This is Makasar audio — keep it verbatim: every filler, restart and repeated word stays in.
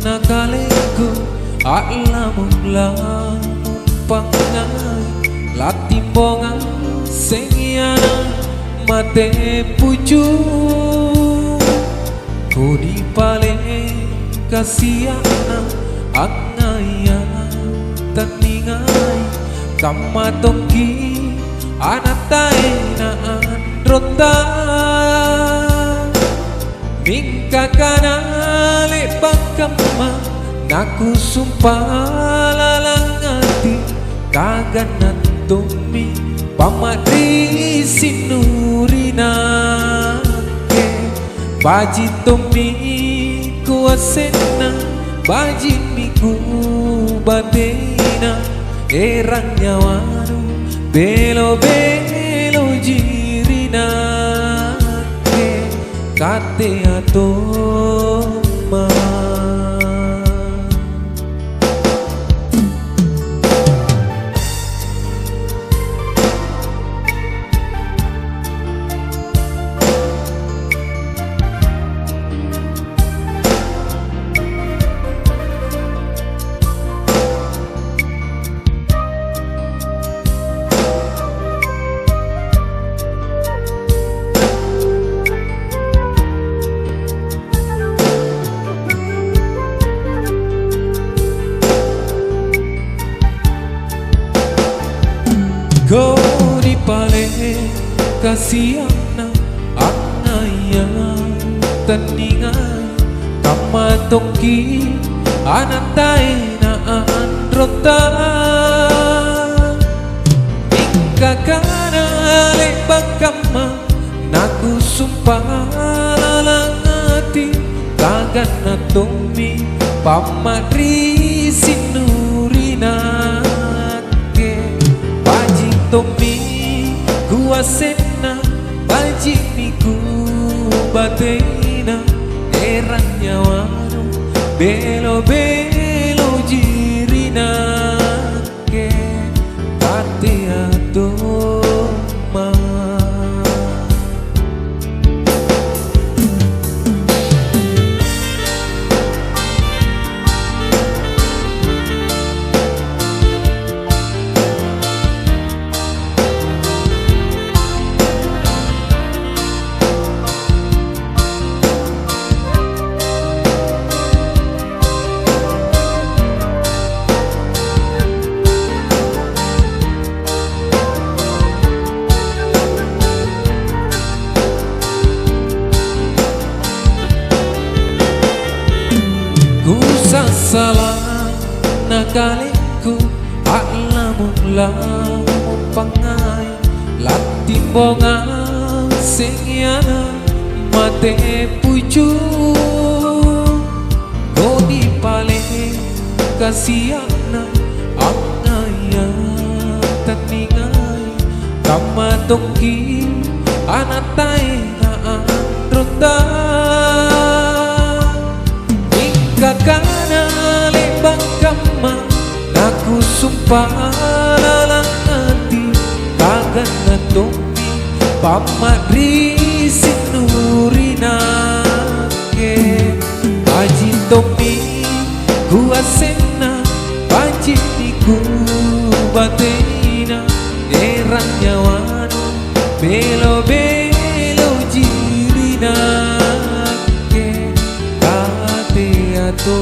Na kalengku a'lamung-lamung pangngai, lattimbongang sengiana mate pucung. Kodi pale kasia'na angngaya tanningai, kamma tongki ana' taena anrotta. Mingka kana le'ba' kamma, nakusumpa lalang ati, kaganna tommi pammari sinnuri nakke. Baji' tommi kuassenna, baji'mi kubatena, erang nyawanu belo-beloji ri nakke. Katea tomma. Kodi pale kasia'na angngaya tanningai, kamma tongki ana' taena anrotta. Mingka kana le'ba' kamma, nakusumpa lalang ati, kaganna tommi pammari sinnuri nakke. Baji' tommi kuassenna, baji'mi kubatena, erang nyawanu belo-beloji ri nakke. Ke katea tomma. Kusassala na kalengku, a'lamung-lamung pangngai. Lattimbongang sengiana mate pucung, kodi pale kasia'na angngaya tanningai, kamma tongki ana' taena anrotta. Mingka kana le'ba' kamma, nakusumpa lalang ati, kaganna tommi pammari sinnuri nakke. Baji' tommi kuassenna, baji'mi kubatena, erang nyawanu belo-beloji ri nakke. Katea to